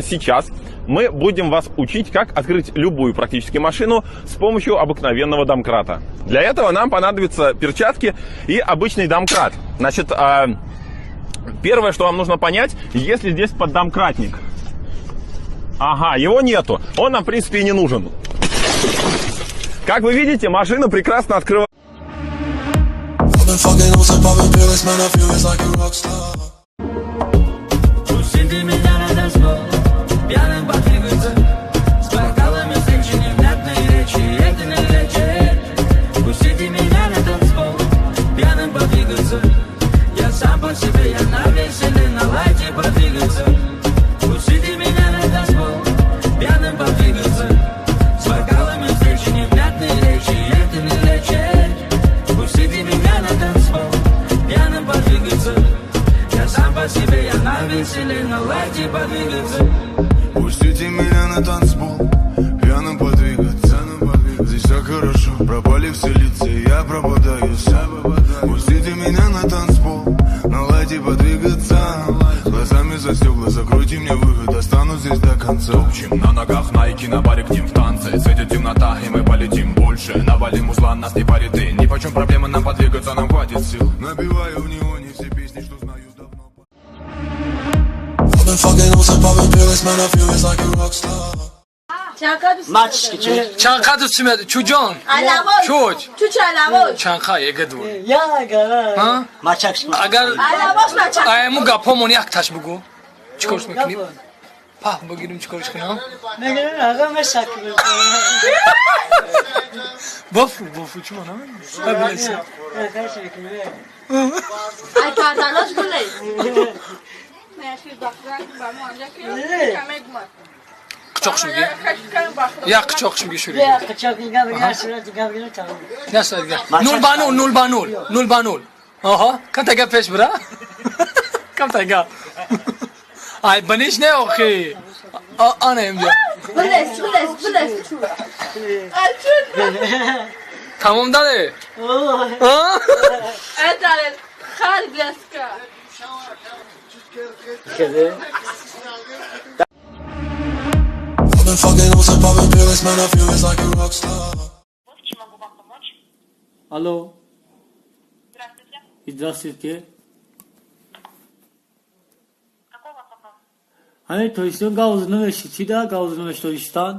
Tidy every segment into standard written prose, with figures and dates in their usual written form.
Сейчас мы будем вас учить, как открыть любую практически машину с помощью обыкновенного домкрата. Для этого нам понадобятся перчатки и обычный домкрат. Значит, первое, что вам нужно понять, если здесь поддомкратник. Ага, его нету. Он нам, в принципе, и не нужен. Как вы видите, машина прекрасно открывается. Пустите меня на танцпол, пьяным подвигаться. Здесь так хорошо, пропали все лица, я пропадаю сам. Пустите меня на танцпол, на лайте подвигаться. Глазами за стекла, закройте мне выход, останусь здесь до конца. Топчем на ногах найки, на баре к ним в танце. Светит темнота, и мы полетим больше. Навалим узла, нас не парит и ни почем проблемы, нам подвигаться, нам хватит сил. Набиваю в неоне все песни, что знаю давно. Чанқа чуҷон? Чуч. Чанқа егадур. Агар айму гапҳомон якташ бугу. Чӣ корш мекунем? Пах бигирим, чӣ корш кунам? Бофу, бофу, чӣ мана? Ай карданош гуле. Қучоқш меги? Як қучоқш меги шури. Нул ба нул, нул ба нул, нул ба нул. Аҳа, камта гап пеш бира? Камта гап. Ай, баниш не охи. Ана имҷа. Булес, булес, булес. Тамом дале? Э, хар гласка. Чем могу вам помочь? Алло. Здравствуйте. Здравствуйте. Какой у вас вопрос? Ҳамин Тоҷикистон гавз намешид. Чӣ да гавз намешид Тоҷикистон?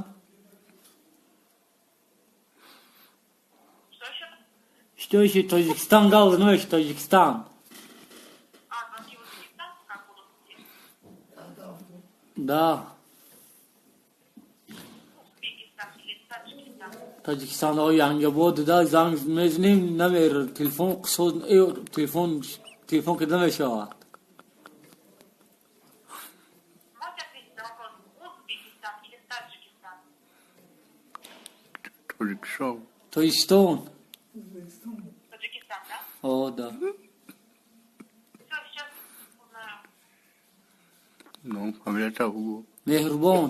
Что еще? Что еще Тоҷикистон гавз намешид Тоҷикистон? А, звонки в Узбекистан как будут идти? Да. Узбекистан или Таджикистан? Тоҷикистон янга буд да занг мезанем намер телефон қисод телефон телефон ки намешавад. Можете ответить на вопрос Узбекистан или Таджикистан? Тоҷикистон. Таджикистан, да? О, да. Все, сейчас узнаю. Меҳрубон.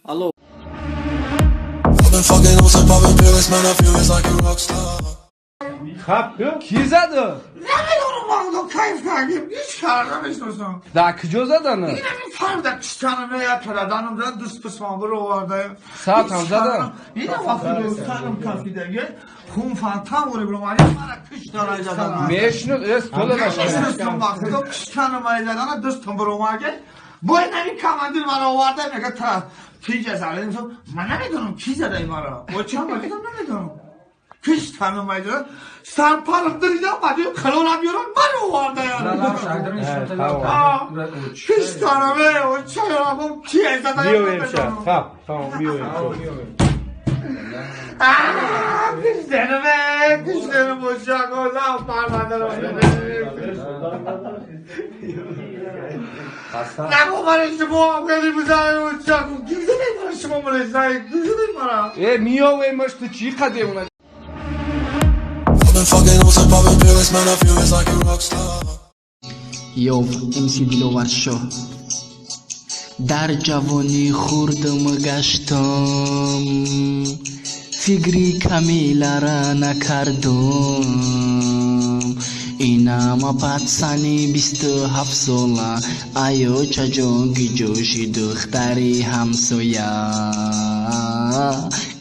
Алло. Ки зада? Намедонам, мардум кайф кардем, ҳеҷ кара намешносам. Дар куҷо задана? Инами фарда киштанаме я пираданам зад, дуст писмонбуро овардаем. Саатам задан? Ина вақти сарам кафидаге, хун фантан вори биромадем, мара киштанай задан. Мешнуд, эс тола Мешнустам вақти киштанамай задана, дустам биромаге. Бо инами командир мара оварда, мега та ки зада? Ман намедонам ки зада мара. Очам вақти намедонам. Киштанамай задан. Сарпарам диридам, баъди калонам биёрам, ман овардаям. Киштанаме, очаям, ки зада? Киштанаме, киштанам очаголам, парвандарам. Нагу мара шумо хеле бузай очаго, ки зада мара шумо мара, ки зада мара? Э, миёве маш ту чӣ қадем? Ёв МС Диловаршоҳ. Дар ҷавонӣ хурдам гаштам, фикри Камилара накардам. Инама пацани 27 сола, аё чаҷон, гиҷоши духтари ҳамсоя.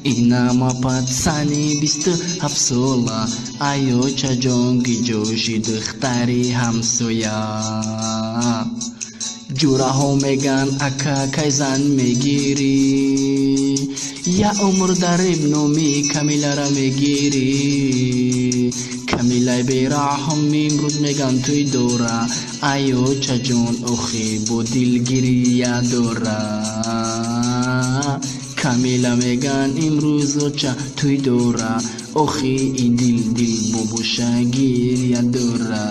Инама пацани 27 сола, аё чаҷон, гиҷоши духтари ҳамсоя. Ҷураҳо меган: «Ака, кай зан мегирӣ? Я умр дар реп номи Камилара мегирӣ». Камилай бераҳм имрӯз меган тӯй дора, аё чаҷон, охи бо дилгирия дора. Камила меган имрӯз оча тӯй дора, охи и дил дил бобоша гиря дора.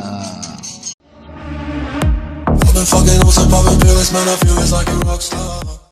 I've been fucking hoes and popping pills, man, I feel it's like a rock star.